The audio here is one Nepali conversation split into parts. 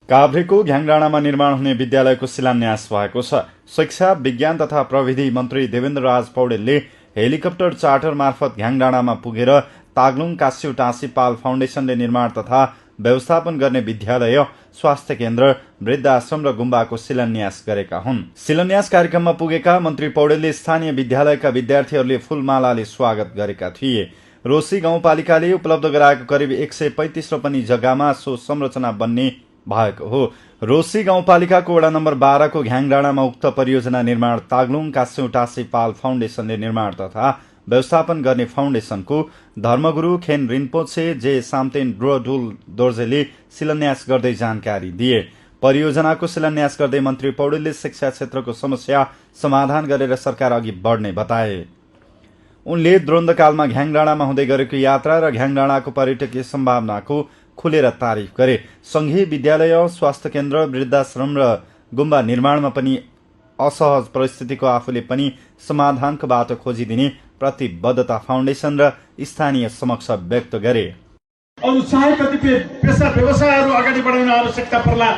काभ्रेको घ्याङडाँडामा निर्माण हुने विद्यालयको शिलान्यास भएको छ। शिक्षा, विज्ञान तथा प्रविधि मन्त्री देवेन्द्र राज पौडेलले हेलिकप्टर चार्टर मार्फत घ्याङडाँडामा पुगेर तागलुङ कास्यु टाँसी पाल फाउन्डेशनले निर्माण तथा व्यवस्थापन गर्ने विद्यालय, स्वास्थ्य केन्द्र, वृद्धाश्रम र गुम्बाको शिलान्यास गरेका हुन्। शिलान्यास कार्यक्रममा पुगेका मन्त्री पौडेलले स्थानीय विद्यालयका विद्यार्थीहरूले फूलमालाले स्वागत गरेका थिए। रोसी गाउँपालिकाले उपलब्ध गराएको करिब 135 रोपनी जग्गामा सो संरचना बन्ने भएको हो। रोसी गाउँपालिकाको वडा नम्बर 12 को घ्याङडाँडामा उक्त परियोजना निर्माण तागलुङ कास्यु टाँसी पाल फाउन्डेशनले निर्माण तथा व्यवस्थापन गर्ने फाउन्डेशनको धर्मगुरु खेन रिन्पोछे जे साम्तेन ड्रोडुल दोर्जेले शिलान्यास गर्दै जानकारी दिए। परियोजनाको शिलान्यास गर्दै मन्त्री पौडेलले शिक्षा क्षेत्रको समस्या समाधान गरेर सरकार अघि बढ्ने बताए। उनले द्वन्द्वकालमा घ्याङडाँडामा हुँदै गरेको यात्रा र घ्याङडाँडाको पर्यटकीय सम्भावनाको खुलेर तारिफ गरे। संघीय विद्यालय, स्वास्थ्य केन्द्र, वृद्धाश्रम र गुम्बा निर्माणमा पनि असहज परिस्थितिको आफूले पनि समाधानको बाटो खोजिदिने प्रतिबद्धता फाउन्डेशन र स्थानीय समक्ष व्यक्त गरे। अरू चाहे कतिपय पेसा व्यवसायहरू अगाडि बढाउन आवश्यकता पर्ला,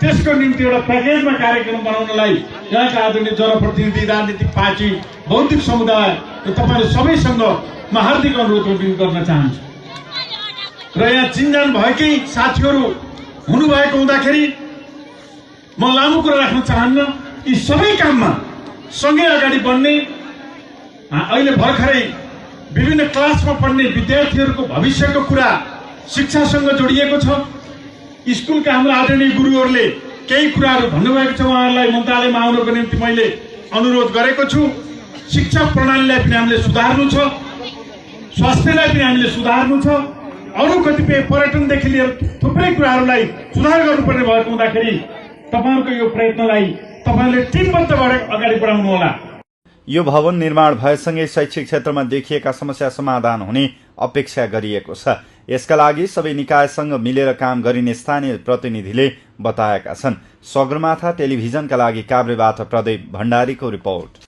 त्यसको निम्ति एउटा प्याकेजमा कार्यक्रम बनाउनलाई यहाँका आदरणीय जनप्रतिनिधि, राजनीतिक पार्टी, बौद्धिक समुदाय र तपाईँहरू सबैसँग म हार्दिक अनुरोध गर्न चाहन्छु। र यहाँ चिन्जान भएकै साथीहरू हुनुभएको हुँदाखेरि म लामो कुरा राख्न चाहन्न। यी सबै काममा सँगै अगाडि बढ्ने, अहिले भर्खरै विभिन्न क्लासमा पढ्ने विद्यार्थीहरूको भविष्यको कुरा शिक्षासँग जोडिएको छ। स्कुलका हाम्रा आदरणीय गुरुहरूले केही कुराहरू भन्नुभएको छ, उहाँहरूलाई मन्त्रालयमा आउनको निम्ति मैले अनुरोध गरेको छु। शिक्षा प्रणालीलाई पनि हामीले सुधार्नु छ, स्वास्थ्यलाई पनि हामीले सुधार्नु छ, अरू कतिपय पर्यटनदेखि लिएर थुप्रै कुराहरूलाई सुधार गर्नुपर्ने भएको हुँदाखेरि तपाईँहरूको यो प्रयत्नलाई तपाईँले टिमबद्ध भएर अगाडि बढाउनु होला। यो भवन निर्माण भएसँगै शैक्षिक क्षेत्रमा देखिएका समस्या समाधान हुने अपेक्षा गरिएको छ। यसका लागि सबै निकायसँग मिलेर काम गरिने स्थानीय प्रतिनिधिले बताएका छन्। सगरमाथा टेलिभिजनका लागि काभ्रेबाट प्रदीप भण्डारीको रिपोर्ट।